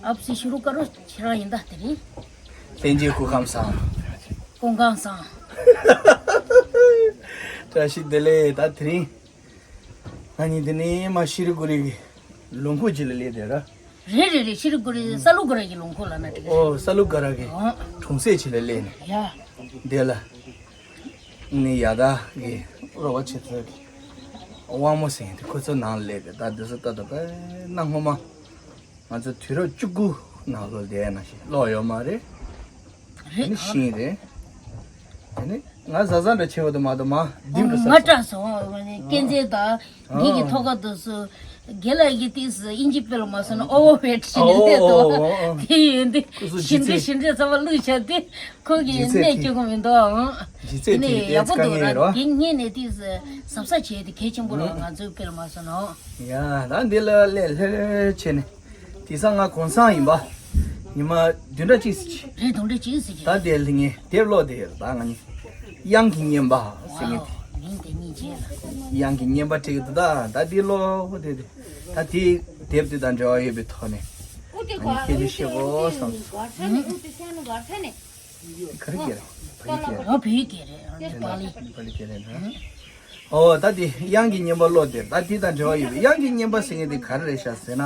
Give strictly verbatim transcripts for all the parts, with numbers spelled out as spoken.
ཨབ་སི་ཤུ་རུ་ཀ་རོ། ཁྱེད་རང་ཡིན་ད་དེ་རིང་། ལྷན་རྒྱས་སྐུ་ཁམས་བཟང་། སྐུ་ཁམས་བཟང་། བཀྲ་ཤིས་བདེ་ལེགས། ད་དེ་རིང་ང་གཉིས་འདི་ནས་མ་ཤི་རི་གུ་རི་གི་ལུང་ཁུག་ཅིག་ལ་སླེབས་བསྡད་ར། རེད་རེད་རེད། ཤི་རི་གུ་རི་ས་ལུ་གུ་ར་གི་ལུང་ཁུག་ལ་ན་འགྲིག་གི་རེད། ཨོ་ས་ལུ་གུ་ར་གི་ཨོ་གྲོང་གསེབ་ཅིག་ལ་སླེབས་ནས། ཡ། འདི་ལ་ནི་ཡ་ད་གི་རོགས་པ་བྱེད་ཚོད་ཀྱི་དབང་མོ་ཟེར་མཁན་དེ་ཁོ་ཚོ་ནང་ལ་སླེབས་བསྡད། ད་འདི་ཚོ་ལྟ་ད་པས་ན་སྔོན་མ། ང་ཚོ་དུས་རབས་བཅུ་དགུ་ནང་ལོ་བསྡད་ན་ཞིག་ཀློག་ཡོད་མ་རེད། དེ་ནི་ཤིང་རེད། དེ་ནི་ང་བཟའ་བཟའ་འདྲ་ཆེ་བ་དུ་མ་དུ་མ་ལྡིང་དུ་ང་ས་སྐྲག་སོང་། ཨ་ནི་སྐས་འཛེག་དང་འདི་གི་ཐོག་ཁ་དུ་སུ་རྒན་ལགས་ཀྱི་ཏིས་ཨིན་ཇི་སྤེལ་མ་སོང་ན་ཨོ་བོ་བེད་ཞིག་ནི་ལས་དོ། དེ་ཡོད་འདི་ཞིམ་འདྲ་ཞིམ་འདྲ་ཚ་བ་བླུགས་བྱ་དེ་ཁོ་གི་གནས་སྐྱོ་གི་མི་འདུག་ཨང་། དེ་ནི་ཡག་པོ་འདུག་ར། དེ་ངས་ནས་ཏིས་གཟབ་གཟབ་བྱས་ཏེ་གལ་ཆེན་པོ་ར་ང་ཚོའི་སྤེལ་མ་སོང་ན། ཡ་ད་འདི་ལ་ལས་ལྷེ་ལྷེ་བྱས་ནས། དེང་སང་ང་གུང་སེང་ཡིན་པ། ཉི་མ་བདུན་ཕྲག་གཅིག་ཟེར་གྱི། རེད། བདུན་ཕྲག་གཅིག་ཟེར་གྱི། ད་དེ་ལ་ངས་དེབ་ཀློག་བསྡད་ཡོད། ད་ང་གཉིས་དབྱངས་ཀྱི་བརྙན་པ་ཟེར་མཁན་དེ། མིང་དེ་གཉིས་བྱས་ལ། དབྱངས་ཀྱི་བརྙན་པ་བྲིས་ཀྱི་འདུག་ད་ད་དེ་ཀློག་བསྡད་དེ། ད་དེ་དེབ་དེ་དང་འབྲེལ་བ་ཡོད་པའི་ཐོག་ནས་ང་གཉིས་སྐད་ཆ་བཤད་དགོས་བསམ་སོང་། ག་རེ་སྐད་རེད། བོད་ཡིག་སྐད་རེད། ཨ་བོད་ཡིག་སྐད་རེད། ཨ་ནི་པཱ་ལི། པཱ་ལི་སྐད་རེད་ན། ཨོ་ད་དེ་དབྱངས་ཀྱི་བརྙན་པ་ཀློག་དེ། ད་དེ་དང་འབྲེལ་བ་ཡོད་པའི་དབྱངས་ཀྱི་བརྙན་པ་ཟེར་མཁན་དེ་ག་རེ་རེད་ཤག་ཟེར་ན།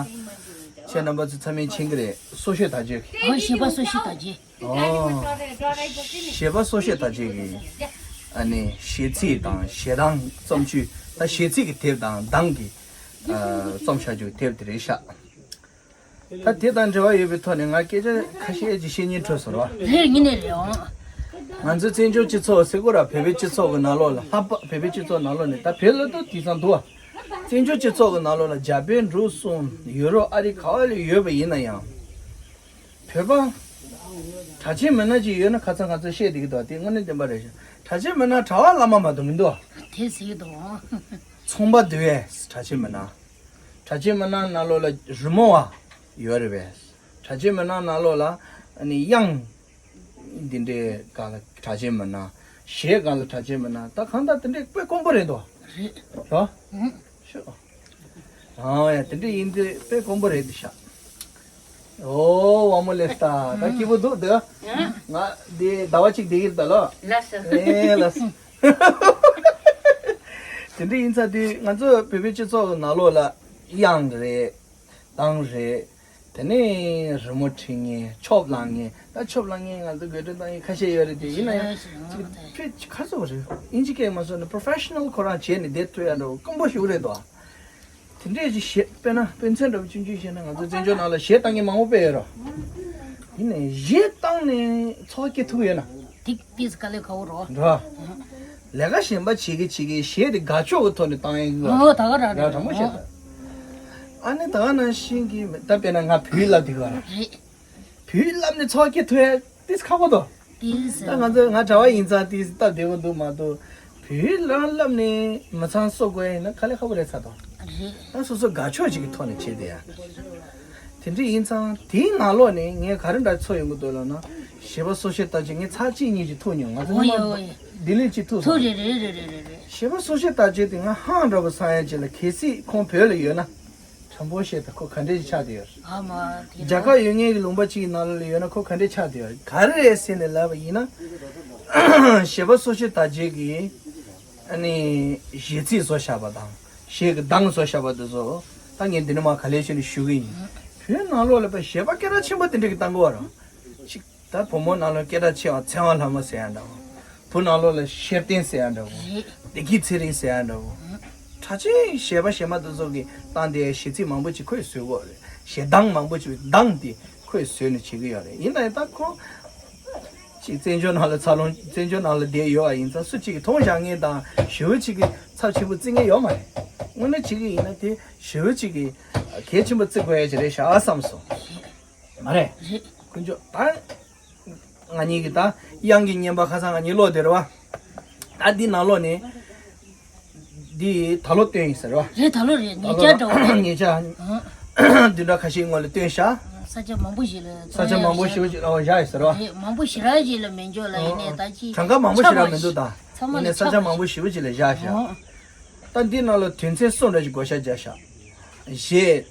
ཁྱེད་རྣམ་པ་ཚོ་ཚང་མས་མཁྱེན་གྱི་རེད། སོ་བཤད་དར་རྒྱས་ཀྱི། ཨོ་གཞས་པ་སོ་བཤད་དར་རྒྱས། ཨོ། གཞས་པ་སོ་བཤད་དར་རྒྱས་ཀྱི་ཨ་ནི་གཞས་ཚིག་དང་གཞས་གདངས་བརྩམས་ཆོས། ད་གཞས་ཚིག་གི་དེབ་དང་གདངས་ཀྱི་ཨ་རྩོམ་བྱ་རྒྱུ་དེབ་དེ་རེད་ཤག་ད་དེ་དང་འབྲེལ་བ་ཡོད་པའི་ཐོག་ནས་ང་སྐད་ཆ་ཁ་ཤས་ཅིག་བཤད་སྙིང་འདོད་སོང་ར། རེད། ཡིན་ནི་རེད་ཨང་། ང་ཚོའི་བཙན་བྱོལ་སྤྱི་ཚོགས་ཟེར་དགོས་ར། བོད་པའི་སྤྱི་ཚོགས་ཀྱི་ནང་ལོགས་ལ། ལྷག་པར་བོད་པའི་སྤྱི་ཚོགས་ནང་ལོགས་ནས། ད་བོད་ལ་ཏོ་དེང་སང་འདུག་བ། བཙན་བྱོལ་སྤྱི་ཚོགས་ཀྱི་ནང་ལོགས་ལ་རྒྱ་བལ་འབྲུག་གསུམ་ཡུ་རོབ་ཨ་རི་ག་བ་ལ་ཡོད་པ་ཡིན་ན་ཡང་། བོད་པ་གྲྭ་ཆེན་མི་སྣ་ཅིག་ཡོད་ན། ཁ་སང་ང་ཚོ་བཤད་བསྡད་ཀྱི་འདུག་དེ་དངོས་གནས་བདེན་པ་རེད་ཤག་གྲྭ་ཆེན་མི་སྣ་གྲྭ་པ་བླ་མ་མ་གཏོགས་མི་འདུག་དེ་ཟེར་གྱི་འདུག་ཚོང་པ་འདུག་བས་གྲྭ་ཆེན་མི་སྣ། གྲྭ་ཆེན་མི་སྣ་ནང་ལོགས་ལ་རི་མོ་བ་ཡོད་རེད་པས། གྲྭ་ཆེན་མི་སྣ་ནང་ལོགས་ལ་ཨ་ནི་དབྱངས་འདི་འདྲའི་སྒང་ལ་གྲྭ་ཆེན་མི་སྣ། གཞས་སྒང་ལ་གྲྭ་ཆེན་མི་སྣ། ད་གང་ལྟར་དེ་འདྲའི་དཔེ་དཀོན་པོ་རེད་དོ། རེད། རོ། ཧུམ། ཤོ། ཨང་ཡ། དེ་འདྲ་ཡིན་དུས་དཔེ་དཀོན་པོ་རེད་འདི་ཤག་ཨོ་དབང་མོ་ལེ་སྟ། ད་སྐྱིད་པོ་འདུག་འདི། ང་འདི་ཟླ་བ་གཅིག་བསྡད་ཀྱི་རེད་ད་ལོ། ལགས་སོ། ཨེ་ལགས་སོ། དེ་འདྲ་ཡིན་ཙང་དུས་ང་ཚོ་བོད་པའི་སྤྱི་ཚོགས་ཀྱི་ནང་ལོགས་ལ་དབྱངས་རེད། གདངས་རེད། དེ་ནས་རི་མོ་འབྲི་མཁན། ཆོབ་བླངས་མཁན། ད་ཆོབ་བླངས་མཁན་ང་ཚོ་དགོད་བྲོ་བཏང་མཁན་ཁ་ཤས་ཡོད་རེད་དེ། ཡིན་ན་ཡང་ཅིག་ཕལ་ཆེར་ག་ཚོད་རེད། ཨིན་ཇི་སྐད་མ་སོང་ན་པོ་རོ་ཕེ་ཤི་ནལ་ཁོ་རང་བྱས་ནས་བསྡད་ཐུབ་ཡ་འདྲ་བོ་དཀོན་པོ་ཞིག་རེད་དོ། དེ་འདྲས་ཅིག་གཞས་དཔེར་ན་དཔེ་མཚོན་འདྲ་བོ་ཆུང་ཆུང་བཤད་ན། ང་ཚོ་བཙན་བྱོལ་ནང་ལ་གཞས་བཏང་མཁན་མང་པོ་དཔེ་ཡོད་རོ། ཡིན་ནའི་གཞས་བཏང་ནས་འཚོ་བ་སྐྱེལ་ཐུབ་ཡོད་ན། ཏིག་ཏིག་དཀའ་ལས་ཁག་པོ་རོ། འགྲོ། ལས་ཀ་གཞན་པ་བྱེད་ཀྱི་བྱེད་ཀྱི་གཞས་དེ་དགའ་ཕྱོགས་ཀྱི་ཐོག་ནས་བཏང་ཡ་ཡོད་རོ། ཨོ་ད་ག་རང་རེད་རོ། དྲང་པོ་བཤད་ད། ཨ་ནི་ད་ག་ནང་བཞིན་གྱི་ད་དཔེར་ན་ང་བོད་ཡིག་བསླབ་དེ་ག་ར། རེད། བོད་ཡིག་བསླབ་ནས་འཚོ་བ་སྐྱེལ་ཐུབ་ཡ་ཏིག་ཁག་པོ་དོ། ཏིག་ད་ང་ཚོ་ང་གྲྭ་པ་ཡིན་ཙང་ཏིག་སྟབས་བདེ་པོ་འདུག་མ་གཏོགས། བོད་ཡིག་རང་བསླབ་ནས་མི་ཚང་གསོ་དགོས་ཡིན་ན་དཀའ་ལས་ཁག་པོ་རེད་ཚ་དོ། རེད། ད་སོ་སོ་དགའ་ཕྱོགས་ཅིག་གི་ཐོག་ནས་བྱས་ཏེ་ཡ། དེ་འདྲ་ཡིན་ཙང་དེའི་ནང་ལོགས་ནས་ངས་ག་རེ་འདྲ་ཚོར་ཡོང་གི་འདུག་ལབ་ན། གཞས་པ་སོ་བཤད་ལྟ་ཅི། ངས་ཚར་གཅིག་གཉིས་ཅིག་ཐུག་མྱོང་། ང་ཚོ་ཨོ་ཡ་ཨོ་ཡ། ལྡི་ལི་ཅིག་ཐུག་ཐུག་སོང་། རེད་རེད་རེད་རེད་རེད། གཞས་པ་སོ་བཤད་ལྟ་ཅི་དེ་ང་ཧང་འདྲ་པོ་སང་ཡ་ཅིག་ལ། གལ་སྲིད་ཁོང་བོད་ལ་ཡོད་ན། དྲང་པོ་བཤད་ད། ཁོ་ག་འདྲས་ཆགས་བསྡད་ཡོད་རེད། ཨ་མ་དེ་རྒྱ་གར་ཡོད་མཁན་གྱི་ལུང་པ་གཅིག་གི་ནང་ལོགས་ལ་ཡོད་ན་ཁོ་ག་འདྲས་ཆགས་བསྡད་ཡོད་རེད། ག་རེ་རེད་ཟེར་ནས་ལབ་པ་ཡིན་ན། གཞས་པ་སོ་བཤད་དར་རྒྱས་ཀྱིས་ཨ་ནི་གཞས་ཚིག་བཟོ་བཞག་པ་དང་། གཞས་ཀྱི་གདངས་བཟོ་བཞག་པ་དེ་ཚོ་ད་ངས་འདི་ནས་མར་ག་ལེར་བྱས་ནས་ཞུ་གི་ཡིན། བོད་ནང་ལོགས་ལ་དཔེ་གཞས་པ་སྐད་གྲགས་ཆེན་པོ་དེ་འདྲ་གི་བཏང་གི་ཡོད་རེད། ཅིག་ད་བུ་མོ་ནང་ལོགས་སྐད་གྲགས་ཆེ་བ་ཚེ་དབང་ལྷ་མོ་ཟེར་ཡ་འདྲ་བོ། བུ་ནང་ལོགས་ལ་ཤེར་བསྟན་ཟེར་ཡ་འདྲ་བོ། རེད། བདེ་སྐྱིད་ཚེ་རིང་ཟེར་ཡ་འདྲ་བོ། ཧུམ། གྲྭ་ཆེན་གཞས་པ་གཞས་མ་དེ་ཚོ་གིས་བཏང་དེ་གཞས་ཚིག་མང་པོ་ཅིག་ཁོས་བཟོས་ཡོད་རེད། གཞས་གདངས་མང་པོ་ཅིག་གདངས་དེ་ཁོས་བཟོས་ནས་བྱེད་ཀྱི་ཡོད་རེད། ཡིན་ན་ཡང་ད་ཁོ་ཅིག་བཙན་བྱོལ་ནང་ལ་འཚར་ལོངས། བཙན་བྱོལ་ནང་ལ་བསྡད་ཡོད་པ་ཡིན་ཙང་། སུ་གཅིག་གིས་མཐོང་བཞག་མཁན་དང་ཞེ་པོ་ཅིག་གིས་ཚབས་ཆེན་པོ་བརྩི་མཁན་ཡོད་མ་རེད། དངོས་གནས་བྱེད་ཀྱི་ཡིན་ན་དེ་ཞེ་པོ་ཅིག་གིས་གལ་ཆེན་པོ་བརྩི་དགོས་ཡ་ཅིག་རེད་ཤག་བསམ་སོང་། མ་རེད། རེད། དཀོན་མཆོག་ད། ང་གཉིས་ཀྱིས་ད་དབྱངས་ཀྱི་བརྙན་པ་ཁ་སང་ང་གཉིས་ཀློག་དེ་རེད་བ། ད་འདི་ནང་ལོགས་ནས་འདི་ད་ལོ་བཏོན་ཡིན་ཟེར་བ། རེད། ད་ལོ་རེད། ད་ཉེ་ལོ་ཆར་འདྲ་བོ་རེད། ཉེ་ཆར་ཨང་། བདུན་ཕྲག་ཁ་ཤས་སྔོན་ལ་བཏོན་ཤག་ས་ཆ་མང་པོ་ཞིག་ལ་ས་ཆ་མང་པོ་ཞེ་པོ་ཅིག་ལ་བཞག་ཡོད་ཟེར་བ། རེད། མང་པོ་ཞེ་དྲག་ཅིག་ལ་མེད་འཇོག་ལ་ཡིན་ནས་ད་ཅི་གྲངས་ཀ་མང་པོ་ཞེ་དྲག་མི་འདུག་ད་ཚང་མ་ཡིན་ནས་ལ་ས་ཆ་ཆགས་མང་པོ་ཞེ་པོ་ཅིག་ལ་བཞག་ཤག་ཨང་། ད་འདི་ནང་ལ་དོན་ཚན་གསུམ་འདྲ་ཞིག་བགོ་བཤའ་བརྒྱབ་ཤག་གཞས།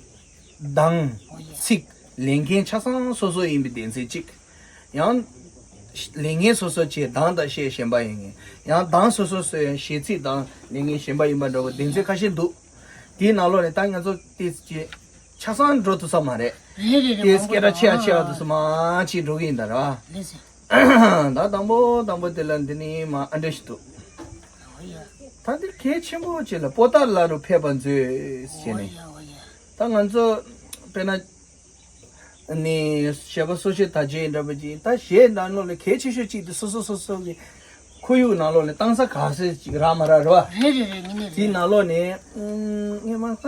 གདངས། ཨོ་ཡ། ཚིག་ལས་མཁན་ཆ་ཚང་སོ་སོ་ཡིན་པའི་སྡེ་ཚན་གཅིག་ཡང་། ལས་མཁན་སོ་སོ་བྱས་གདངས་དང་གཞས་གཞན་པ་ཡིན་ངེས། ཡང་གདངས་སོ་སོ་སོ་ཡང་གཞས་ཚིག་དང་ལས་མཁན་གཞན་པ་ཡིན་པ་འདྲ་བོ་སྡེ་ཚན་ཁ་ཤས་འདུག་དེའི་ནང་ལོགས་ནས་ད་ང་ཚོ་དེ་ཅི་ཆ་ཚང་འགྲོ་ཐུབ་ས་མ་རེད། རེད་རེད་རེད། དེ་སྐད་གྲགས་ཆེ་ཡ་ཆེ་ཡ་དུ་སུ་མ་ཅིག་འགྲོ་གི་ཡིན་ད་ར། ལགས་སོ། ད་དང་པོ་དང་པོ་དེ་ལ་འདི་ནི་མ་ཨ་འདྲ་ཞིག་འདུག་འོ་ཡ། ད་འདི་གལ་ཆེན་པོ་ཅིག་ལ་པོ་ཏཱ་ལ་རུ་ཕེབས་པ་མཛོད་ཟེར་ནས། འོ་ཡ་འོ་ཡ། ད་ང་ཚོ་དཔེར་ན་ནི་གཞས་པ་སོ་བཤད་དར་རྒྱས་འདྲ་པོ་ཅིག་ད་གཞས་ནང་ལོགས་ལ་གལ་ཆེ་ཤོས་གཅིག་དེ་སོ་སོ་སོ་སོ་གི་ཁོར་ཡུག་ནང་ལོགས་ལ་བཏང་ས་ག་ས་ཅིག་རག་མ་རག་རེད་བ། རེད་རེད་རེད། ངས་ནི་དེའི་རེད། ནང་ལོགས་ནས་ངས་མ་ཁ་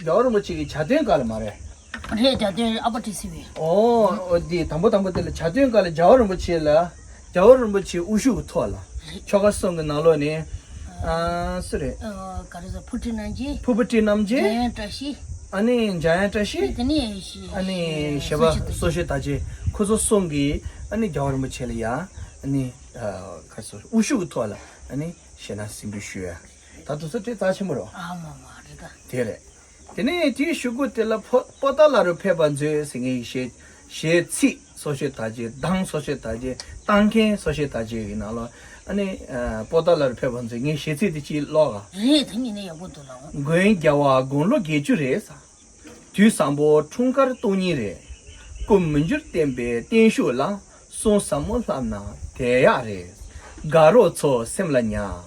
རྒྱལ་བ་རིན་པོ་ཆེ་གི་ཇ་སྟོན་སྐབས་ལ་མ་རེད། རེད། ཇ་སྟོན་ཨ་པ་ཏི་སི་བི། ཨོ་ཨོ་དེ་དང་པོ་དང་པོ་དེ་ལ་ཇ་སྟོན་སྐབས་ལ་རྒྱལ་བ་རིན་པོ་ཆེ་ལ་རྒྱལ་བ་རིན་པོ་ཆེ་དབུ་བཞུགས་ཐོག་ལ་ཆོ་ག་གསུང་གི་ནང་ལོགས་ནས་ཨ་སུ་རེད། ཨ་ག་རེ་ཟེར། ཕུར་ཁྲི་རྣམ་རྒྱལ། ཕུར་པུ་ཁྲི་རྣམ་རྒྱལ། འཇམ་དབྱངས་བཀྲ་ཤིས། ཨ་ནི་འཇམ་དབྱངས་བཀྲ་ཤིས། དེ་ནས་ཨ་ནི་གཞས་པ་སོ་བཤད་དར་རྒྱས་ཁོ་ཚོ་གསུང་གི་ཨ་ནི་རྒྱལ་བ་རིན་པོ་ཆེ་ལ་ཡ་ཨ་ནི་ཨ་ག་རེ་ཟེར། དབུ་བཞུགས་ཐོག་ལ་ཨ་ནི་གཞས་སྣ་གསན་འབུལ་ཞུ་ཡ། ད་དུ་ཚོ་དེ་རྩ་ཆེན་པོ་རེད། ཨ་མ་མ་རེད་ད། དེ་རེད། དེ་ནས་དེའི་གཞུག་གུ་དེ་ལ་པོ་པོ་ཏཱ་ལ་རུ་ཕེབས་པ་མཛོད་ཟེར་མཁན་གྱི་གཞས་གཞས་ཚིག་སོ་བཤད་དར་རྒྱས། གདངས་སོ་བཤད་དར་རྒྱས། བཏང་མཁན་སོ་བཤད་དར་རྒྱས་ཀྱི་ནང་ལ་ཨ་ནི་ཨ་པོ་ཏཱ་ལ་རུ་ཕེབས་པ་མཛོད་ངས་གཞས་ཚིག་དེ་གཅིག་ཀློག་ག་རེད། ད་ཉིན་ནས་ཡག་པོ་འདུག་ལགས། མགོན་རྒྱལ་བ་དགུང་ལོ་བརྒྱད་ཅུ་རེད། དུས་བཟང་པོ་འཁྲུངས་སྐར་སྟོང་ཉིད་རེད། སྐུ་མི་འགྱུར་བརྟན་པའི་བརྟན་བཞུགས་ལ། གསུང་ཟབ་མོ་ལྷབ་ན་དེ་ཡག་རེད། དགའ་རོགས་ཚོ་སེམས་ལ་ཉར།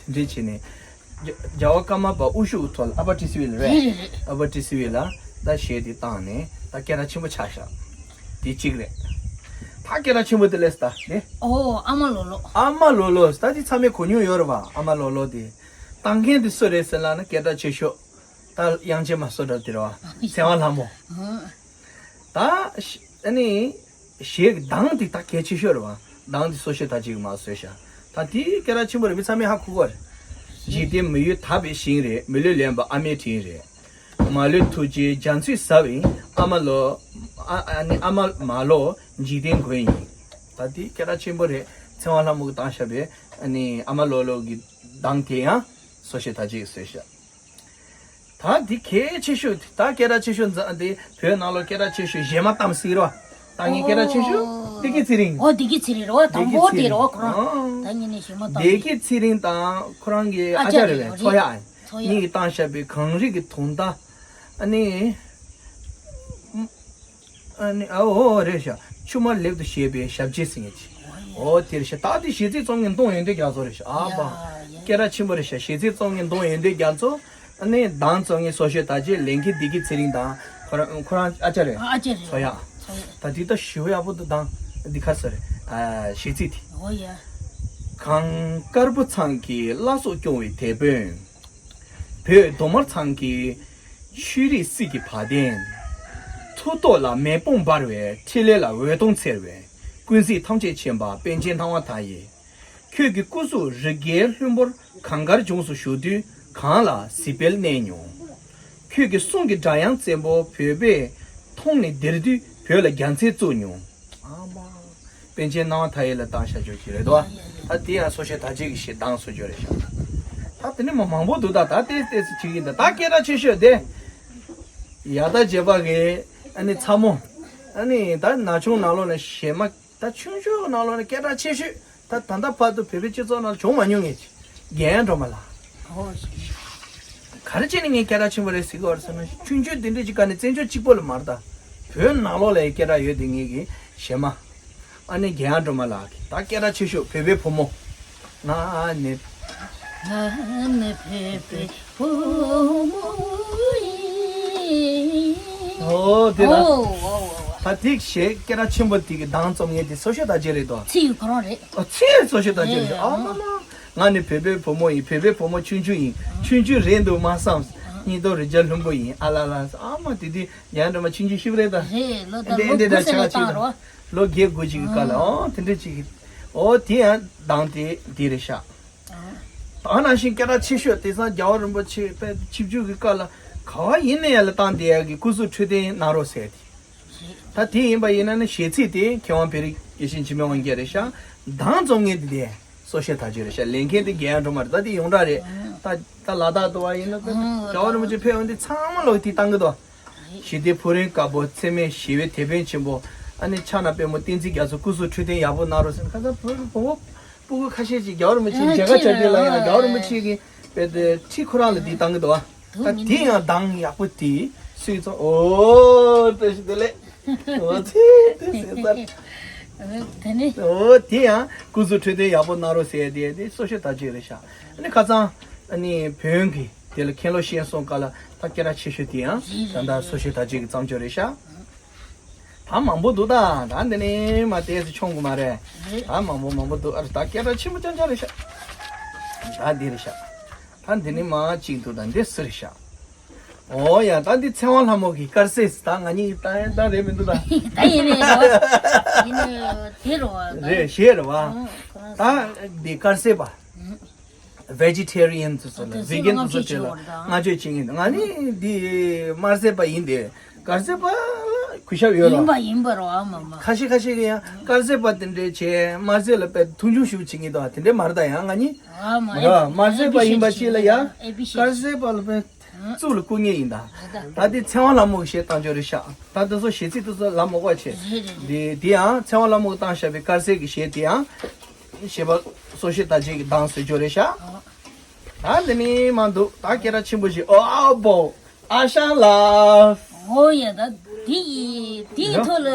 དེ་འདྲས་བྱས་ནས་རྒྱ་རྒྱལ་བ་ཀརྨ་པ་དབུ་བཞུགས་ཐོག་ལ་ཨ་པ་ཏི་སི་བི་ལ་རེད། རེད་རེད་རེད། ཨ་པ་ཏི་སི་བི་ལ་ད་གཞས་དེ་བཏང་ནས་ད་སྐད་གྲགས་ཆེན་པོ་ཆགས་ཤག་དེ་གཅིག་རེད། ད་སྐད་གྲགས་ཆེན་པོ་དེ་ལས་ད་རེད། ཨོ་ཨ་མ་ལོ་ལོ། ཨ་མ་ལོ་ལོ་ད་དེ་ཚང་མས་གོ་མྱོང་ཡོད་རེད་བ། ཨ་མ་ལོ་ལོ་དེ་བཏང་མཁན་དེ་སུ་རེད་ཟེར་ལབ་ན་སྐད་གྲགས་ཆེ་ཤོས་ད་དབྱངས་ཅན་མ་བསོད་གྲགས་དེ་རེད་བ། ཚེ་དབང་ལྷ་མོ། ད་ཨ་ནི་གཞས་ཀྱི་གདངས་དེ་ད་གལ་ཆེ་ཤོས་རེད་བ། གདངས་དེ་སོ་བཤད་དར་རྒྱས་ཀྱིས་མར་བཟོས་ཤག་ད་དེ་སྐད་གྲགས་ཆེན་པོ་རེད། མི་ཚང་མས་ཧ་གོ་གི་རེད། འཇིག་རྟེན་མི་ཡུལ་དག་པའི་ཞིང་རེད། མི་ལུས་ལེན་པ་ཨ་མའི་དྲིན་རེད། མ་ལུས་ཐུགས་རྗེའི་རྒྱ་མཚོས་ཟབ་ཡིན། ཨ་མ་ལོ། ཨ་ཨ་ནི་ཨ་མ་མ་ལོ་འཇིག་རྟེན་མགོན་ཡིན། ད་དེ་སྐད་གྲགས་ཆེན་པོ་རེད། ཚེ་དབང་ལྷ་མོ་གིས་བཏང་བཞག་པའི་ཨ་ནི་ཨ་མ་ལོ་ལོ་གི་གདངས་དེ་ཡང་སོ་བཤད་དར་རྒྱས་ཀྱིས་བཟོས་ཤག་ད་འདི་གལ་ཆེ་ཤོས་ད་སྐད་གྲགས་ཆེ་ཤོས་འཛ་འདི་བོད་ནང་ལོགས་སྐད་གྲགས་ཆེ་ཤོས་གཞས་མ་གཏམ་གསེར་རོ། ད་ངས་སྐད་གྲགས་ཆེ་ཤོས་ཨོ། བདེ་སྐྱིད་ཚེ་རིང་། ཨོ་བདེ་སྐྱིད་ཚེ་རིང་རོ། བདེ་དང་པོ་སྐྱིད་ཚེ་དེ་རིང་རོ་ཁོ་རང་། ཨང་། ད་ངས་ནི་གཞས་མ་གཏམ་བདེ་དེ། སྐྱིད་ཚེ་རིང་དང་ཁོ་རང་གི་ཨ་ཨ་ཅག་ཅག་རེད་པས། རེད། ཚོ་ཡ། ཚོ་ཡ། གཉིས་ཀྱིས་བཏང་བཞག་པའི་གངས་རི་གི་དུང་ཟླ། ཨ་ནི། ཨ་ནི་ཨ་འོ་རེད་ཤག་ཆུ་དམར་ལེབ་ཏུ་བཞད་པའི་ཞབས་རྗེས་ཟེར་མཁན་ཅིག་ཨོ་དེ་རེད་ཤག་ད་དེ་གཞས་ཚིག་རྩོམ་མཁན་ལྡོང་ཡོན་ཏན་རྒྱ་མཚོ་རེད་ཤག་ཨ་ཕ། ཡ་ཡ། སྐད་གྲགས་ཆེན་པོ་རེད་ཤག་གཞས་ཚིག་རྩོམ་མཁན་ལྡོང་ཡོན་ཏན་རྒྱ་མཚོ། ཨ་ནི་གདངས་རྩོམ་མཁན་སོ་བཤད་དར་རྒྱས། ལས་མཁན་བདེ་སྐྱིད་ཚེ་རིང་དང་ཁོ་རང་ཁོ་རང་ཨ་ཅག་རེད། ཨ་ཅག་རེད། ཚོ་ཡ། ཚོ་ཡ། ད་དེ་ད་ཞེ་པོ་ཡག་པོ་འདུག་གདངས་འདི་ག་རེ་ཟེར་རེད། ཨ་གཞས་ཚིག་དེ། ཨོ་ཡ། གངས་དཀར་པོ་ཚང་གི་བླ་སྲོག་སྐྱོང་བའི་དེད་དཔོན། བོད་གདོང་དམར་ཚང་གི་ཆོས་རིག་སྲིད་ཀྱི་བ་དན། མཐུ་སྟོབས་ལ་མེ་དཔུང་འབར་བའི། འཕྲིན་ལས་ལ་འོད་སྟོང་འཚེར་བའི། ཀུན་གཟིགས་ཐམས་ཅད་མཁྱེན་པ་པཎ་ཆེན་སྣང་བ་མཐའ་ཡས། ཁྱོད་ཀྱི་སྐུ་གཟུགས་རི་རྒྱལ་ལྷུན་པོར་གངས་དཀར་ལྗོངས་སུ་བཞུགས་དུས་གངས་ལ་གཟི་དཔལ་གནས་མྱོང་། ཁྱོད་ཀྱི་གསུང་གི་སྒྲ་དབྱངས་བཙན་པོ་བོད་པས་མཐོང་ནས་ལྡིར་དུས་བོད་ལ་རྒྱལ་མཚན་བཙུགས་མྱོང་། ཨ་མ། པཎ་ཆེན་སྣང་བ་མཐའ་ཡས་ལ་བཏང་བཞག་རྒྱུ་ཞིག་རེད་དོ། ད་དེ་ཡང་སོ་བཤད་དར་རྒྱས་ཀྱི་གཞས་གདངས་སུ་གྱུར་རེད་ཤག་ད་དེ་ནས་མ་མང་པོ་འདུག་ད་ད་ལྟའི་ལྟས་སུ་བྱེད་ཀྱི་འདུག་ད་སྐད་གྲགས་ཆེ་ཤོས་དེ། ཡ་ད་བྱེད་པ་གི་ཨ་ནི་ཚ་མོ། ཨ་ནི་ད་ན་ཆུང་ནང་ལོགས་ནས་གཞས་མ་ད་ཆུང་ཆུང་ནང་ལོགས་ནས་སྐད་གྲགས་ཆེ་ཤོས། ད་ད་ལྟ་བར་དུ་བོད་པའི་སྤྱི་ཚོགས་ནང་བྱུང་མ་མྱོང་ངེས་ཀྱི་རྒན་སྒྲོལ་མ་ལགས། ཨོ། ག་རེ་བྱས་ནས་ངས་སྐད་གྲགས་ཆེན་པོ་རེད་ཟེར་གི་ཡོད་རེད་ཟེར་ན་ཆུང་ཆུང་འདི་འདྲས་ཀྱི་སྒང་ནས་བཙན་བྱོལ་གཅིག་པོ་ལ་མ་རེད་ད། བོད་ནང་ལོགས་ལ་ཡང་སྐད་གྲགས་ཡོད་དེ་ངེད་ཀྱི་གཞས་མ། ཨ་ནི་རྒན་སྒྲོལ་མ་ལགས་ཀྱི་ད་སྐད་གྲགས་ཆེ་ཤོས་བོད་པའི་བུ་མོ། ང་ནི། ང་ནི་བོད་པའི་བུ་མོ་ཡིན། ཨོ་དེ་ལ། ཨོ་ཨོ་ཨོ། ད་དེ་གཞས་སྐད་གྲགས་ཆེན་པོ་དེ་གི་གདངས་རྩོམ་མཁན་དེ་སོ་བཤད་དར་རྒྱས་རེད་དོ། ཚེ་ཡི་ཁོ་རང་རེད། ཨ་ཚེ་ཡི་སོ་བཤད་དར་རྒྱས་རེད། ཨ་མ་མ། ང་ནི་བོད་པའི་བུ་མོ་ཡིན། བོད་པའི་བུ་མོ་ཆུང་ཆུང་ཡིན། ཆུང་ཆུང་རེད་འདུག་མ་བསམ། སྙིང་སྟོབས་རི་རྒྱལ་ལྷུན་པོ་ཡིན། ཨ་ལ་ལ། ཨ་མ་དེ་དུས་ཡང་འདྲ་མ་ཆུང་ཆུང་ཤི་བ་རེད་ད། རེད་ལོ་ད་ཨེ་ལོ་འདི་དགུ་འདྲ་ཙམ་ཆགས་ནས་ཅིག་བཏང་རོགས། ལོ་བརྒྱད་དགུ་ཅིག་གི་སྐབས་ལ་ཨོ་དེ་འདྲ་ཅིག་གི། ཨོ་དེ་ཡང་གདངས་དེ་དེ་རེད་ཤག་ད་ནང་བཞིན་སྐད་གྲགས་ཆེ་ཤོས་དེང་སང་རྒྱལ་བ་རིན་པོ་ཆེ་དཔེ་ཆིབས་བསྒྱུར་གྱི་སྐབས་ལ་ག་བ་ཡིན་ན་ཡང་ལ་བཏང་བསྡད་ཡག་གི་སྐུ་གཟུགས་འཕྲོད་བསྟེན་གནང་རོགས་ཟེར་ཏེ། ད་དེ་ཡིན་པ་ཡིན་ན་ནི་གཞས་ཚིག་དེ་མཁས་དབང་བེ་རི་དགེ་བཤེས་འཆི་མེད་དབང་རྒྱལ་རེད་ཤག་གདངས་རྩོམ་མཁན་དེ་དེ་སོ་བཤད་དར་རྒྱས་རེད་ཤག་ལེན་མཁན་དེ་རྒན་སྒྲོལ་མ་རེད། ད་དེ་ཡོངས་གྲགས་རེད། ད་ད་ལ་དྭགས་དུ་བ་ཡིན་ན་ད་རྒྱལ་བ་རིན་པོ་ཆེ་ཕེབས་ཡོང་དུས་ཚང་མ་ལོག་དེ་བཏང་གི་འདུག་ཞི་བདེ་ཕུག་རོན་དཀར་པོ། འཚེ་མེད་ཞི་བའི་དེད་དཔོན་ཆེན་པོ། ཨ་ནི་ཕྱག་ན་པདྨོ་བསྟན་འཛིན་རྒྱ་མཚོ། སྐུ་གཟུགས་འཕྲོད་བསྟེན་ཡག་པོ་གནང་རོགས་ཟེར་ནས། ཁ་སང་བོད་བོད་པོ་སྤུ་གུ་ཁ་ཤས་ཅིག་རྒྱལ་བ་རིན་པོ་ཆེ་མཇལ་ཁ་བཅར་དུས་ལ་ཡང་རྒྱལ་བ་རིན་པོ་ཆེ་གི་དཔེ་དེ་ཁྲིད་ཁོ་རང་ལ་འདི་བཏང་གི་འདུག་བ། ད་དེ་ཡང་གདངས་ཡག་པོ་དེ་སུས་བཙོང་། ཨོ་བཀྲ་ཤིས་བདེ་ལེགས། ཨོ་ཚེ་དེ་ཟེར་ཚར། དེ་ནི། ཨོ་དེ་ཡང་སྐུ་གཟུགས་འཕྲོད་བསྟེན་ཡག་པོ་གནང་རོགས་ཟེར་དེ་དེ་གསོལ་ཇ་དར་ཅིག་རེད་ཤག་ཨ་ནི་ཁ་སང་ཨ་ནི་བོན་གྱི་དེ་ལ་མཁན་སློབ་བཤད་སོང་ག་ལ་ད་སྐད་གྲགས་ཆེ་ཤོས་དེ་ཡང་ད་ལྟ་གསོལ་ཇ་དར་ཅིག་གི་བརྩམས་ཆོས་རེད་ཤག་ད་མང་པོ་འདུག་ད་ད་འདི་ནི་མ་བལྟས་ཚེ་ཆོག་གི་མ་རེད། ད་མང་པོ་མང་པོ་འདུག་ཨ་རེ་ད་སྐད་གྲགས་ཆེན་པོ་རྐྱང་རྐྱང་རེད་ཤག་ད་འདི་རེད་ཤག་ད་འདི་ནི་མ་གཅིག་འདུག་ད་འདི་སུ་རེད་ཤག་ཨོ་ཡ་ད་འདི་ཚེ་དབང་ལྷ་མོ་གི་དཀར་ཟས་ད་ང་གཉིས་ད་ཡ་ད་རེད་མི་འདུག་ད། ད་ཡིན་ནི་རེད་བ། ཡིན་ནི་དེ་རེད་བ་ད། རེད་ཞེས་རེད་བ། ཨང་ཁོ་རང་ད་འདི་དཀར་ཟས་པ། Vegetarian དུ་སོ་ལ་Vegan དུ་སོ་བྲེལ་ལ་ང་ཚོས་བྱེད་པ་རེད་ད། ང་ཚོས་བྱེད་ངེས་ང་ནི་འདི་དམར་ཟས་པ་ཡིན་ཏེ་དཀར་ཟས་པ་ལ་གུས་ཞབས་ཡོད་ཡིན་རོ། པ་ཡིན་པ་རོ་ཨ་མ་མ། ཁ་ཤས་ཁ་ཤས་ཀྱིས་ཡང་དཀར་ཟས་པ་དེ་འདྲས་བྱས་དམར་ཟས་ལ་དཔེ་མཐོང་ཆུང་ཞིག་བྱེད་ངེས་དོ་དེ་འདྲས་མ་རེད་ད་ཡང་ང་ནི་ཨ་མ་ར་དམར་ཟས་པ་ཡིན་པ་ཅིག་ལ་ཡང་དཀར་ཟས་པ་ལ་དཔེ་གཙུག་ལ་བཀུར་ངེས་ཡིན་ད། ད་འདི་ཚེ་དབང་ལྷ་མོ་གི་གཞས་བཏང་ཆོག་རེད་ཤག་ད་འདི་ཚོ་གཞས་ཚིག་འདི་ཚོ་ལབ་མ་དགོས་ཆེ། རེད་རེད་རེད། འདི་འདི་ཡང་ཚེ་དབང་ལྷ་མོ་གིས་བཏང་བཞག་པའི་དཀར་ཟས་ཀྱི་གཞས་དེ་ཡང་གཞས་པ་གསོལ་ཇ་དར་ཅིག་གིས་བཏང་ཟེར་ཆོག་རེད་ཤག་ད་འདི་ནི་མ་འདུག་ད་སྐད་གྲགས་ཆེན་པོ་ཞིག་ཨོ་ཨ་བོ། ཨ་ཞང་ལགས། ཨོ་ཡ་ད་དེ་ཡི་དེ་ཡི་ཡ། ཐོག་ལ་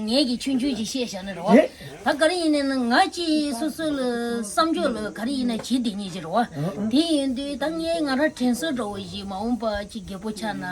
ངས་ཀྱི་ཆུང་ཆུང་ཅིག་བཤད་བཞག་ན་རེད་བ། ཡེ། ད་ག་རེ་ཡིན་ནའི་ང་ཅིག་སོ་སོ་ལ་བསམ་ཕྱོགས་ལ་ག་རེ་ཡིན་ན་བྱེད་བསྡད་མཁན་ཅིག་རེད་བ། དེ་ཡིན་དུས་ད་ངས་ང་རང་དྲན་གསོ་འདྲ་བོ་ཞིག་མ་འོངས་པ་ཅིག་རྒད་པོ་ཆགས་ན།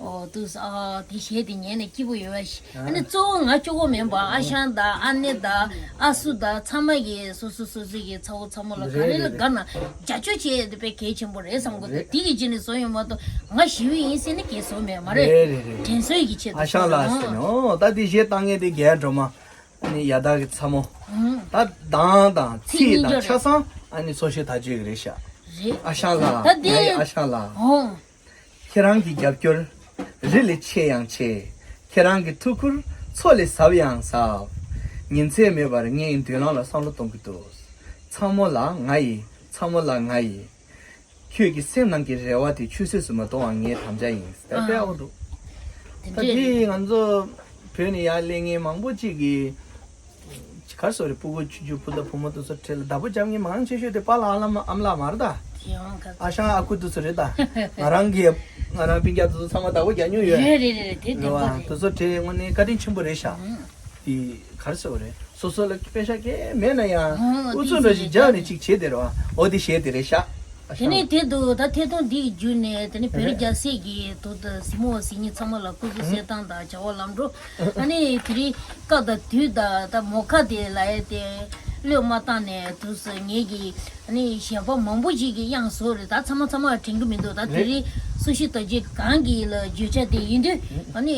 ཨོ་དུས་ཨ་དེ་གཞས་དེ་ཉན་ནས་སྐྱིད་པོ་ཡོད་བ་ཞིག་ཨ་ནི་གཙོ་བོ་ང་གཅིག་པོ་མིན་པ་ཨ་ཞང་དང་ཨ་ནེ་དང་ཨ་སུ་དང་ཚང་མ་གིས་སོ་སོ་སོ་སོ་གི་ཚ་བོ་ཚ་མོ་ལ་ག་རེ་ལ་དགའ་ན་རྒྱབ་སྐྱོར་བྱེད་ཡས་དེ་དཔེ་གལ་ཆེན་པོ་རེད་བསམ་གི་འདུག་དེ་གི་རྗེས་ནས་བཟོ་ཡོད་མ་གཏོགས་ང་ཞི་བའི་ཡིན་ཟེར་ནས་གས་བཟོ་མེད་མ་རེད། རེད་རེད་རེད། དྲན་གསོ་ཡི་གི་ཆེད་དུ་ཨ་ཞང་ལགས་ཟེར་ནས་ཨོ་ད་དེ་གཞས་བཏང་མཁན་དེ་རྒན་སྒྲོལ་མ་ཨ་ནི་ཡ་དག་གི་ཚ་མོ། ད་གདངས་དང་ཚིག་དང་ཆ་ཚང་ཨ་ནི་གསོལ་ཇ་དར་ཅིག་རེད་ཤག་རེད། ཨ་ཞང་ལགས་ད་དེ་ང་ཡི་ཨ་ཞང་ལགས། ཨོ། ཁྱེད་རང་གི་རྒྱབ་སྐྱོར་རི་ལས་ཆེ་ཡང་ཆེ། ཁྱེད་རང་གི་ཐུགས་ཁུར་མཚོ་ལས་ཟབ་ཡང་ཟབ། ཉིན་མཚན་མེད་པར་ངའི་མདུན་ལམ་ལ་བསམ་བློ་གཏོང་གི་འདུག་ཚ་མོ་ལགས་ང་ཡི་ཚ་མོ་ལགས་ང་ཡི། ཁྱོད་ཀྱི་སེམས་ནང་གི་རེ་བ་དེ་ཆུད་ཟོས་སུ་མ་གཏོང་བ་ངའི་དམ་བཅའ་ཡིན། དེ་ཨ། དཔེ་ཡག་པོ་འདུག་དེ་ད་འདྲས་དེ་རེད། ང་ཚོ་བོད་ནས་ཡར་སླེབས་མཁན་མང་པོ་ཅིག་གིས། གར་སོ་རེ་སྤུ་གུ་ཆུང་ཆུང་བུ་དང་བུ་མོ་དེ་ཚོ་ཁྲིད་ལ་བདག་པོ་རྒྱབ་མཁན་མང་ཆེ་ཤོས་དེ་པཱ་ལགས་ཨ་ལ་མ་ཨ་མ་ལགས་མ་རེད་ད། དེ་ཡང་ག་ཨ་ཞང་ཨ་ཁུ་དེ་ཚོ་རེད་ད། ང་རང་གི་ང་རང་སྤུན་ཀྱག་དེ་ཚོ་ཚང་མ་བདག་པོ་རྒྱག་མྱོང་ཡོད། རེད་རེད་རེད་དེ་བདེན་པ་རེད། དེ་ཚོ་དེ་དངོས་གནས་བཀའ་དྲིན་ཆེན་པོ་རེད་ཤག་དེ་གར་སོ་རེ་སོ་སོ་ལ་པེ་ཤ་སྐད་མེད་ན་ཡང་ཨུ་ཚུགས་འདྲ་ཞིག་རྒྱག་ནས་ཅིག་བྱེད་དེ་རེད་བ། འོ་དེ་བཤད་དེ་རེད་ཤག་དེ་ནས་དེ་འདུག་ད་ཐད་གཏོང་འདི་ཡི་བརྒྱུད་ནས་དེ་ནས་བོད་རིགས་རྒྱལ་སྲས་ཀྱི་དོ་ད་གཟིགས་མོ་བ་གཟིགས་མཁན་ཚང་མ་ལ་སྐུ་གཟུགས་གསལ་ཐང་དང་བྱ་བ་ལམ་འགྲོ། ཨ་ནི་དེ་རིང་སྐབས་དང་དུས་དང་ད་མོ་ཁ་དེ་ལ་ཡ་དེ་བློས་མ་བཏང་ནས་དུས་སུ་ངེད་ཀྱི་ཨ་ནི་གཞས་པ་མང་པོ་ཞིག་གིས་དབྱངས་བཟོ་རེད། ད་ཚང་མ་ཚང་མ་དྲན་གི་མི་འདུག་ད་དེ་རིང་གསོལ་ཇ་དར་ཅིག་གང་གི་ལ་བརྗོད་བྱ་དེ་ཡིན་དུས་ཨ་ནི་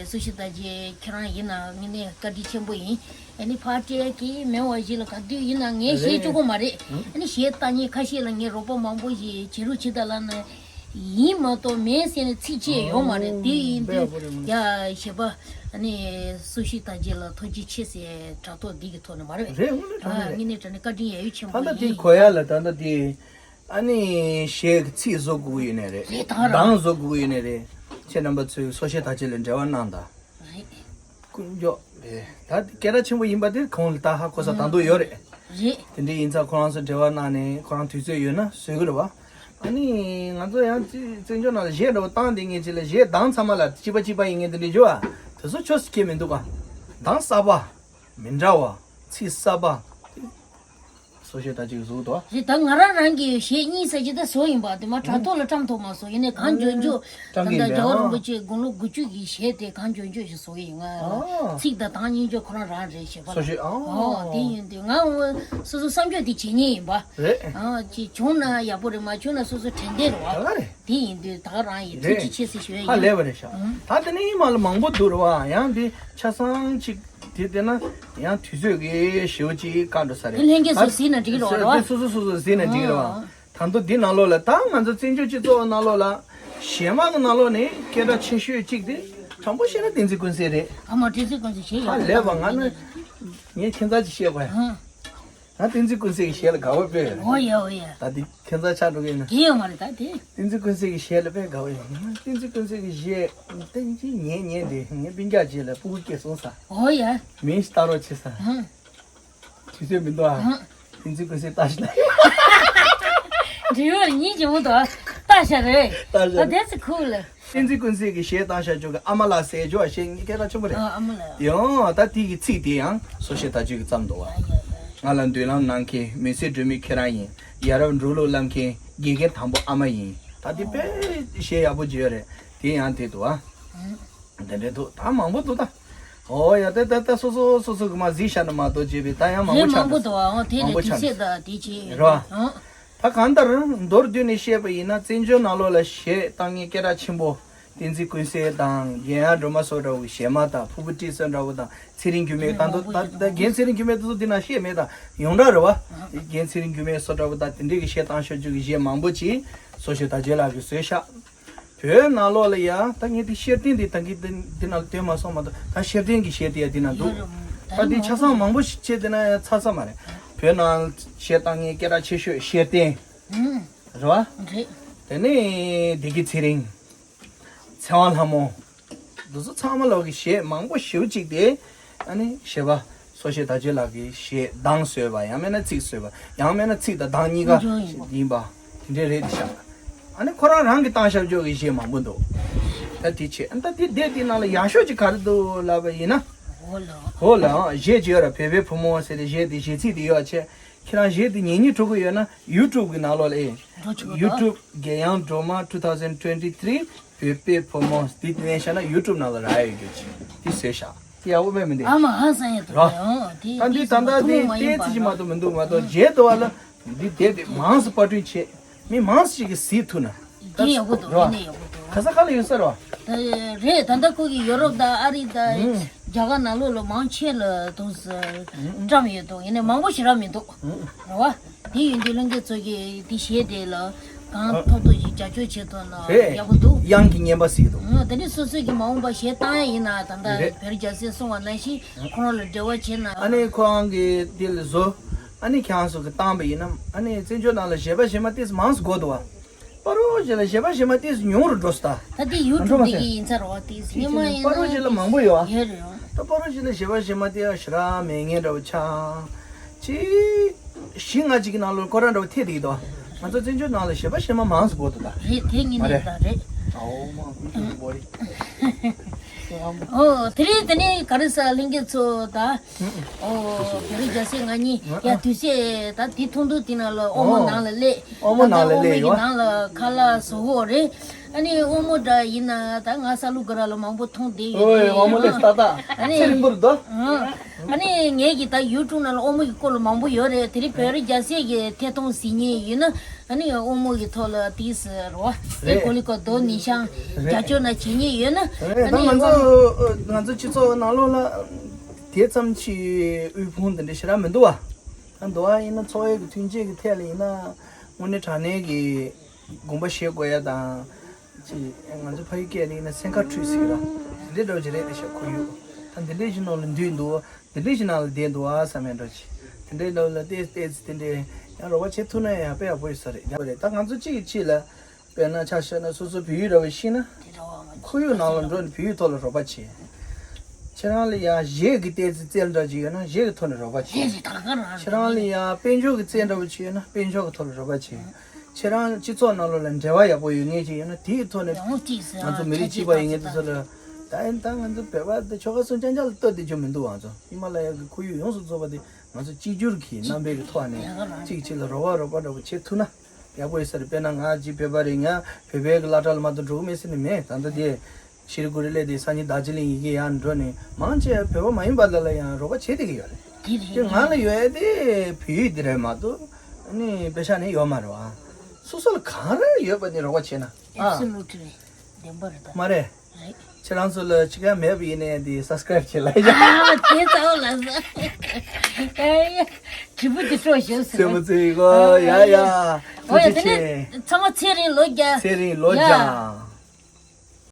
གསོལ་ཇ་དར་ཅིག་ཁྱེད་རང་ཡིན་ན་ངེད་ནས་བཀའ་དྲིན་ཆེན་པོ་ཡིན། ཨ་ནི་ཕར་སྤྲད་ཀྱི་མེད་པ་ཞིག་ལ་ག་དུས་ཡིན་ན་ངས་གཞས་རེད། གཅིག་པོ་མ་རེད། ཨ་ནི་གཞས་བཏང་མཁན་ཁ་ཤས་ལ་ངས་རོགས་པ་མང་པོ་ཞིག་བྱེད་རོགས་བྱེད་དང་ལབ་ན་ཡིན་མ་གཏོགས་མེད་ཟེར་ནས་ཚིག་བཅད་ཡོད་མ་རེད། དེ་ཡིན་དུས་ཡ་གཞས་པ་ཨ་ནི་གསོལ་ཇ་དར་ཅིག་ལ་ཐུགས་རྗེ་ཆེ་ཟེར་དྲ་ཐོག་འདི་གི་ཐོག་ནས་མ་རེད། རེད་དངོས་གནས་དྲང་གནས་རེད། ཨ་ངས་ནས་དྲང་གནས་བཀའ་དྲིན་ཡ་ཡོད་ཆེན་པོ་ད་ལྟ་དེ་ཡིན། གོ་ཡ་ལ་ད་ལྟ་དེ་ཨ་ནི་གཞས་ཀྱི་ཚིག་བཟོ་དགོས་ཀྱི་ཡོད་ནའི་རེད། རེད་ད་རང་གདངས་བཟོ་དགོས་ཀྱི་ཡོད་ནའི་རེད། ཁྱེད་རྣམ་པ་ཚོས་གསོལ་ཇ་དར་ཅིག་ལ་འབྲེལ་བ་གནང་དང་། རེད། དཀོན་མཆོག་རེད། ད་སྐད་གྲགས་ཆེན་པོ་ཡིན་པ་དེ་ཁོང་ལ་ད་ཧ་གོ་ས་དང་དུ་ཡོད་རེད། རེད། དེ་འདྲ་ཡིན་ཙང་ཁོ་རང་ཚོ་འབྲེལ་བ་གནང་ནས་ཁོ་རང་དུས་ཚོད་ཡོད་ན་བཟོས་གི་རེད་བ། ཨ་ནི་ང་ཚོ་ཡང་ཅི་བཙན་བྱོལ་ནང་ལ་གཞས་འདྲ་བོ་བཏང་བསྡད་མཁན་ཅིག་ལ་གཞས་གདངས་ཚང་མ་ལ་གཅིག་པ་གཅིག་པ་ཡིན་མཁན་དེ་འདྲ་ཡོད་ཨ། དེ་ཚོ་ཆོས་སུ་སྐྱེ་མི་འདུག་ག་གདངས་གསར་པ། མི་འདྲ་བ། ཚིག་གསར་པ། གསོལ་ཇ་དར་ཅིག་བཟོ་འདུག་ཨ། རེད་ད་ང་རང་རང་གི་གཞས་གཉིས་ས་ཅིག་ད་བཟོ་ཡིན་པ་དེ་མ་དྲ་ཐོག་ལ་བཀྲམ་ཐུབ་མ་སོང་། ཡིན་ནའི་གང་འཇོན་འཇོན་ད་ལྟ་རྒྱལ་བ་རིན་པོ་ཆེ་དགུང་ལོ་དགུ་བཅུ་གི་གཞས་དེ་གང་འཇོན་འཇོན་ཞིག་བཟོ་གི་ཡིན། ང་ཚིག་དང་གདངས་སྙན་འཇོན་ཁོ་རང་རང་རེད་ཞེས་པ་ལ། ཨོ་དེ་ཡིན་དུས་ང་སོ་སོ་བསམ་ཕྱོགས་དེ་བྱེད་ཉེན་ཡིན་པ། རེད། ཨ་ཅིག་བྱུང་ན་ཡག་པོ་རེད། མ་བྱུང་ན་སོ་སོ་དྲན་བདེ་རེད་བ། ད་ག་རེད། དེ་ཡིན་དུས་ད་ག་རང་ཡིན་ཐུགས་རྗེ་ཆེ་ཟེར་ཞུ་ཡ་ཡིན། ཧ་ལས་པ་རེད་ཤག་ད་དེ་ནས་མ་ལ་མང་པོ་འདུག་རེད་བ། ཡང་དེ་ཆ་ཚང་ཅིག་དེ་བལྟས་ན་ཡང་དུས་ཚོད་ཀྱི་ཞེ་པོ་ཅིག་བཀག་འགྲོ་ས་རེད། དེ་ལྷན་རྒྱས་ཚོ་གཟིགས་ན་འགྲིག་རེད་བ། དེ་སོ་སོ་སོ་སོ་གཟིགས་ན་འགྲིག་རེད་བ། ད་དུང་འདི་ནང་ལོགས་ལ་ད་ང་ཚོ་བཙན་བྱོལ་སྤྱི་ཚོགས་ནང་ལོགས་ལ་གཞས་མ་གི་ནང་ལོགས་ནས་སྐད་གྲགས་ཆེ་ཤོས་གཅིག་དེ་དྲང་པོ་བཤད་ན་བསྟན་འཛིན་ཀུན་གསལ་རེད། ཨ་མ་བསྟན་འཛིན་ཀུན་གསལ་ཞེས་ཡོད་ཧ་ལས་པ། ང་ནི་ངས་ཁྱད་མཚར་ཅིག་བཤད་དགོས་ཡ། ང་བསྟན་འཛིན་ཀུན་གསལ་གྱི་གཞས་ལ་དགའ་བོ་དཔེ། འོ་ཡ་འོ་ཡ། ད་འདི་ཁྱད་མཚར་ཆགས་འགྲོ་གི་ཡིན་ན། དེ་ཡོད་མ་རེད་ད་དེ། བསྟན་འཛིན་ཀུན་གསལ་གྱི་གཞས་ལ་དཔེ་དགའ་བོ་ཡིན། བསྟན་འཛིན་ཀུན་གསལ་གྱི་གཞས་བསྟན་འཛིན་ཉན་ཉན་དེ་ངའི་སྤུན་ཀྱག་ཅིག་ལ་སྤུ་གུ་སྐྱེས་སོང་ས། འོ་ཡ། མིང་ཞིག་བཏགས་རོགས་བྱེད་ས། ཧང་། དུས་ཚོད་མི་འདུག་ཨ། ཧང་། བསྟན་འཛིན་ཀུན་གསལ་བཏགས་ཤིག་ལ། འབྲི་བར་ཉིན་གྱི་མུ་དོ། བཏགས་ཤ་རེད། བཏགས་ཤ། Oh, that's cool. བསྟན་འཛིན་ཀུན་གསལ་གྱི་གཞས་བཏང་བཞག་ཆོག་གི། ཨ་མ་ལགས་ཟེར་རྒྱུ་བ་གཞས་ངའི་སྐད་གྲགས་ཆེན་པོ་རེད། ཨ་ཨ་མ་ལགས། ཡང་ད་དེ་གི་ཚིག་དེ་ཡང་སོ་བཤད་དག་བཅོས་ཀྱི་བརྩམས་འདུག་བ། ཨ་ཡ་ཡ། ང་ལ་མདུན་ལམ་གནང་མཁན་མི་ཚེ་སྒྲོན་མེ་ཁྱེད་རང་ཡིན། ཡ་རབས་འགྲོ་ལུགས་བསླབ་མཁན་དགེ་རྒན་དང་པོ་ཨ་མ་ཡིན། ད་དེ་དཔེ་གཞས་ཡག་པོ་བརྗོད་རེད། དེ་ཡང་དེ་འདུག་བ། ཨ། དེ་འདྲའི་འདུག་ད་མང་པོ་འདུག་ད། ཨོ་ཡ་ད་ད་ད་སོ་སོ་སོ་སོ་གི་མ་གཟིགས་ཤ་ན་མ་གཏོགས་བྱས་པའི་ད་ཡང་མང་པོ་རེད་ཆགས་མང་པོ་འདུག་འདུག་ཨ། དེ་མང་རེད། པོ་དུས་ཆགས་ཚོད་འདུག་ད་དེ་བྱས་རེད་བ། ཨ། ད་གང་ལྟར་མདོར་བསྡུས་ནས་བཤད་པ་ཡིན་ན་བཙན་བྱོལ་ནང་ལོགས་ལ་གཞས་བཏང་མཁན་སྐད་གྲགས་ཆེན་པོ་བསྟན་འཛིན་ཀུན་གསལ་དང་རྒན་ཡང་སྒྲོལ་མ་སོགས་འདྲ་བོ་གཞས་མ་དང་ཕུར་བུ་ཊི་སི་འདྲ་བོ་དང་ཚེ་རིང་འགྱུར་མེད་ད་མདོ་ད་ད་རྒན་ཚེ་རིང་འགྱུར་མེད་དེ་ཚོ་འདི་ན་བཤད་མེད་ད་ཡོངས་གྲགས་རེད་བ། རྒན་ཚེ་རིང་འགྱུར་མེད་སོགས་འདྲ་བོ་དང་དེ་འདྲས་ཀྱི་གཞས་བཏང་ཤོར་རྒྱུ་གི་གཞས་མང་པོ་ཅིག་སོ་ཤེ་ད་རྗེ་ལགས་ཀྱིས་བཟོས་ཤག་བོད་ནང་ལོགས་ལ་ཡ་ད་ངས་དེ་ཤེར་ཏན་དེ་ད་གིན་དེ་དེ་ནང་ལ་སྟོན་མ་སོང་མ་གཏོགས་ད་ཤེར་ཏན་གྱི་གཞས་དེ་ཡ་དེ་ན་འདུག་ད་དེ་ཆ་ཚང་མང་པོ་ཞིག་བྱས་དེ་ན་ཡ་ཚར་ས་མ་རེད། བོད་ནང་གཞས་བཏང་མཁན་སྐད་གྲགས་ཆེ་ཤོས་ཤེར་ཏན་རེད་བ། རེད། དེ་ནས་བདེ་སྐྱིད་ཚེ་རིང་། ཚེ་དབང་ལྷ་མོ། འདི་ཚོ་ཚང་མ་ལོག་གི་གཞས་མང་པོ་ཞེ་པོ་ཅིག་དེ་ཨ་ནི་གཞས་པ་སོ་ཤེ་ད་ཅོ་ལགས་ཀྱིས་གཞས་གདངས་བཟོས་པ་ཡང་མིན་ན་ཚིག་བཟོས་པ་ཡང་མིན་ན་ཚིག་དང་གདངས་གཉིས་ཀ་ཡིན་པ་དེ་འདྲས་རེད་དེ་ཤག་ཨ་ནི་ཁོ་རང་རང་གི་བཏང་ཤར་ཕྱོགས་ཀྱི་གཞས་མང་པོ་འདུག་ད་དེ་ཆེ་ཨ་ད་དེ་དེ་དེ་ནང་ལ་ཡག་ཤོས་ཅིག་ག་རེ་འདུག་ལབ་པ་ཡིན་ན། ཧོ་ལ། ཧོ་ལ་གཞས་ཅིག་ཡོད་ར་བོད་པའི་བུ་མོ་ཟེར་ཏེ་གཞས་དེ་གཞས་ཚིག་དེ་ཡོད་ཆེ། ཁྱེད་རང་གཞས་དེ་ཉན་སྙིང་བྲོ་གི་ཡོད་ན་ཡུ་ཊུབ་གི་ནང་ལོགས་ལ་ཨེ། འགྲོ་ཆོག་གི་ཡུ་ཊུབ་རྒྱལ་ཡང་སྒྲོལ་མ་two thousand twenty three བོད་པའི་བུ་མོ་འདི་ནས་བཤད་ན་ཡུ་ཊུབ་ནང་ལ་རག་ཡོད་རྒྱུ་ཅིག་འདི་བཟོས་ཤག་འདི་ཡག་པོ་མེད་མི་འདི། ཨ་མ་ཧང་སང་ཡོད་དོ་ར། ཨོ་དེ་ད་འདི་ད་ལྟ་འདི་ཏོག་མ་ཏོག་ཡིན་པ་ཙི་ཅི་མ་གཏོགས་མི་འདུག་མ་གཏོགས་རྗེས་དུ་བ་ལ་འདི་དེབ་དེ་མང་སུ་པར་སྐྲུན་བྱེད། མི་མང་ཞིག་གིས་གཟིགས་ཐུབ་ན། དེ་ཡག་པོ་འདུག་རེད་བ། དེ་ནས་ཡག་པོ་འདུག་ག་ས་ག་ལ་ཡོད་ས་རེད་བ། ད་རེད་ད་ལྟ་ཁོ་གི་ཡོ་རོབ་དང་ཨ་རི་དང་ཨུ། རྒྱ་གར་ནང་ལོགས་ལ་མང་ཆེ་ལ་དུང་ས་བཀྲམ་ཡོད་འདུག་ཡིན་ནའི་མང་པོ་ཞེ་དྲག་མི་འདུག་ཨུ། རེད་བ། དེ་ཡིན་དུས་ལྷན་རྒྱས་ཚོ་གིས་དེ་གཞས་དེ་ལ་གང་ཨ། ཐོབ་ཐོབ་ཞིག་རྒྱབ་སྐྱོར་བྱེད་ཐུབ་ན་རེད། ཡག་པོ་འདུག་དབྱངས་ཀྱི་སྙན་པ་ཟིག་འདུག་ཨུ། དེ་ནས་སོ་སོ་གི་མ་འོངས་པ་གཞས་བཏང་ཡ་ཡིན་ན་ད་ལྟ་རེད། བེར་རྒྱ་སེ་གསུངས་པ་ནང་བཞིན་ཁོ་རང་ལ་འབྲེལ་བ་བྱས་ན། ཨ་ནི་ཁོ་རང་གི་དེ་ལ་བཟོ། ཨ་ནི་ཁྱེད་རང་ཚོ་གིས་བཏང་པ་ཡིན་ན་ཨ་ནི་བཙན་བྱོལ་ནང་ལ་གཞས་པ་གཞས་མ་ཏོག་ཙམ་མང་ཙམ་དགོས་འདུག་བ། སྤ་རོ་གཞས་ལ་གཞས་པ་གཞས་མ་ཏོག་ཙམ་ཉུང་རུ་འགྲོ་སོང་ད། ད་དེ་ཡུ་ཊུབ་འགྲོ་མ་དེ་སོང་། གི་ཡིན་ས་རེད་བ་དེ་ཅི་སྙན་མ་ཅི་ཡིན་སྤ་རོ་གཞས་ལ་མང་པོ་ཡོད་བ། ཡོད་རེད་ཡོད། ད་སྤ་རོ་གཞས་ལ་གཞས་པ་གཞས་མ་ཏོག་ཙམ་ཞེ་དྲག་མེད་མཁན་འདྲ་བོ་ཆགས། ཅི། བཞི་ལྔ་ཅིག་གི་ནང་ལོགས་ཁོ་རང་འདྲ་བོ་ཐེ་བསྡད་ཀྱི་འདུག་བ། ང་ཚོ་བཙན་བྱོལ་ནང་ལ་གཞས་པ་གཞས་མ་མང་ཙམ་དགོས་འདུག་ད། རེད་དེ་ངེས་མ་ནས་རེད། ད་རེད། ཨའོ་མ་ཀུན་ཏུ་བོ་རི། ཨོ་དེ་རིང་དེ་ནས་ག་རེ་ཟ་ལྷན་རྒྱས་ཚོ་ད། ཨོ་བེ་རི་རྒྱ་སེ་ང་གཉིས་ཡ་དུས་ཚོད་ད་དེ་ཐུང་ཐུང་དེ་ནང་ལ་ཨོ་མོ་ཨོ། ནང་ལ་སླེབས། ཨོ་མོ་ད་ནང་ལ་ཨོ་མོ་སླེབས་ཡི་ཡོད། ནང་ལ་ཁ་ལག་བཟོ་འོ་རེད། ཨ་ནི་ཨོ་མོ་འདྲ་ཡིན་ན་ད་ང་ས་ལུ་ག་ར་ལ་མང་པོ་མཐོང་བསྡད་ཡོད་ཨོ་དེ་ཨོ་མོ་ལས་ཏག་ཏག་ཨ་ནི་ཚེ་རིང་པོར་འདུག་ཨ་ནི་ངས་ཀྱི་ད་ཡུ་ཊུབ་ནང་ལ་ཨོ་མོ་གི་སྐོར་ལ་མང་པོ་ཡོད་རེད། དེ་རིང་བེ་རི་རྒྱ་སེ་གི་ཐད་གཏོང་ཟིན་ཉེ་ཡིན་ན། ཨ་ནི་ཨོ་མོ་གི་ཐོག་ལ་དེས་རོ། དེ་རེད། གོ་ལི་གོ་རྡོ་ནི་ཤང་རྒྱ་ཆོ་ན་བྱེད་ཉེ་ཡོད་ན། རེད། ཨ་ད་ནི་ང་ཨོ་ཚོ་ང་ཚོ་སྤྱི་ཚོགས་ནང་ལོགས་ལ་དེ་ཙམ་གྱི་དབུལ་ཕོངས་འདི་འདྲ་ཞེ་དྲག་མི་འདུག་བ། ད་འདུག་བ་ཡིན་ན་འཚོ་བའི་གི་མཐུན་རྐྱེན་གི་ཐད་ལ་ཡིན་ན་དངོས་གནས་དྲང་གནས་ཀྱི་དགོངས་པ་བཞེས་དགོས་ཡ་དང་། ཅི་ང་ཚོ་ཕ་ཡུལ་སྐད་ལ་ཡིན་ན་སེམས་ཁ་འཁྲུད་ཟེར་གི་ར། དེ་འདྲ་འདྲ་བོ་ཅིག་རེད་ཨེ་ཤ་ཁོར་ཡུག་ད་འདི་འདྲའི་ཞིག་ནང་ལ་འདུས་འདུག་འདི་འདྲའི་ཞིག་ནང་ལ་བསྡད་འདུག་ཨ་བསམ་ཡ་འདྲ་ཅིག་དེ་འདྲའི་ལོ་ལ་ཏོག་ཙམ་ཏོག་ཙམ་དེ་འདྲའི་ཡང་རོགས་པ་བྱེད་ཐུབ་ན་ཡང་དཔེ་ཡག་པོ་ཡོད་ས་རེད། ཡག་པོ་རེད། ད་ང་ཚོ་གཅིག་གི་ཕྱི་ལ་དཔེར་ན་ཆ་བཞག་ན་སོ་སོ་བོད་ཡིག་ར་བ་ཤེས་ན་ཁོར་ཡུག་ནང་ལ་འགྲོ་ནས་བོད་ཡིག་ཐོག་ལ་རོགས་པ་བྱེད། ཁྱེད་རང་ལ་ཡང་གཞས་ཀྱི་ཏོག་ཙམ་རྩལ་འདྲ་ཅིག་ཡོད་ན་གཞས་ཀྱི་ཐོག་ནས་རོགས་པ་བྱེད། ཁྱེད་རང་ལ་ཡང་དཔལ་འབྱོར་གྱི་རྩལ་འདྲ་བོ་ཅིག་ཡོད་ན་དཔལ་འབྱོར་གྱི་ཐོག་ལ་རོགས་པ་བྱེད། ཁྱེད་རང་སྤྱི་ཚོགས་ནང་ལོགས་ལ་འབྲེལ་བ་ཡག་པོ་ཡོད་མཁན་ཅིག་ཡོད་ན་དེའི་ཐོག་ནས་ཡང་ཅིག་ང་ཚོ་མི་རིགས་གཅིག་པ་ཡིན་མཁན་དེ་ཚོ་ལ་ད་ཡིན་ད་ང་ཚོ་བོད་པ་དེ་ཆོལ་ཁ་གསུམ་རྐྱང་རྐྱང་ལ་ལྟོས་བསྡད་རྒྱུ་མི་འདུག་ང་ཚོ་ཧི་མ་ལ་ཡ་གི་ཁོར་ཡུག་ཡོངས་སུ་རྫོགས་པ་དེ་ང་ཚོ་གཅིག་གྱུར་གྱི་རྣམ་པའི་གི་ཐོག་ནས་གཅིག་གཅིག་ལ་རོགས་པ་རོགས་པ་འདྲ་བོ་བྱེད་ཐུབ་ན་ཡག་པོ་ཡོད་ས་རེད། དཔེར་ན་ང་གཅིག་བོད་པ་རེད། ང་བོད་པའི་གི་སློབ་གྲྭ་ལ་མ་གཏོགས་འགྲོ་གི་མེད་ཟེར་ནས་མེད། ད་ལྟ་དེ་ཤི་རི་ཀུ་རི་ལས་དེ་སང་ཉིན་རྡོ་རྗེ་གླིང་ཡི་གེ་ཡར་འགྲོ་ནས་མང་ཆེ་བོད་པ་མ་ཡིན་པ་ལ་ལ་ཡང་རོགས་པ་བྱེད་བསྡད་ཀྱི་ཡོད་རེད། དེ་རེད། དེ་ང་ལ་ཡོད་ཡ་དེ་བོད་ཡིག་དེ་རེད་མ་གཏོགས་ཨ་ནི་དཔེ་ཆ་ནི་ཡོད་མ་རེད་བ། སོ་སོ་ལ་གང་རེ་ཡོད་པ་ནི་རོགས་པ་བྱེད་ན་ཨ། Absolutely. བདེན་པ་རེད་ད། མ་རེད། རེད། ཁྱེད་རང་ཚོ་ལ་ཅི་ག་མེད་པ་ཡིན་ནའི་དེ་སབ་སི་ཀ་རེབ་བྱེད་ལ་ཡ། ཨ་དེ་ཚ་བོ་ལ་ས། ཨེ་ཡ། དྲི་བུ་དེ་སྤྲོ་ཞེས་ཟེར། སེམས་མ་ཚེ་གོ་ཡ་ཡ། འོ་ཡ་ཐུགས་རྗེ་དེ་ནི་ཆེ། ཚང་མ་ཚེ་རིང་ལོ་བརྒྱ། ཚེ་རིང་ལོ་ཡ། བརྒྱ།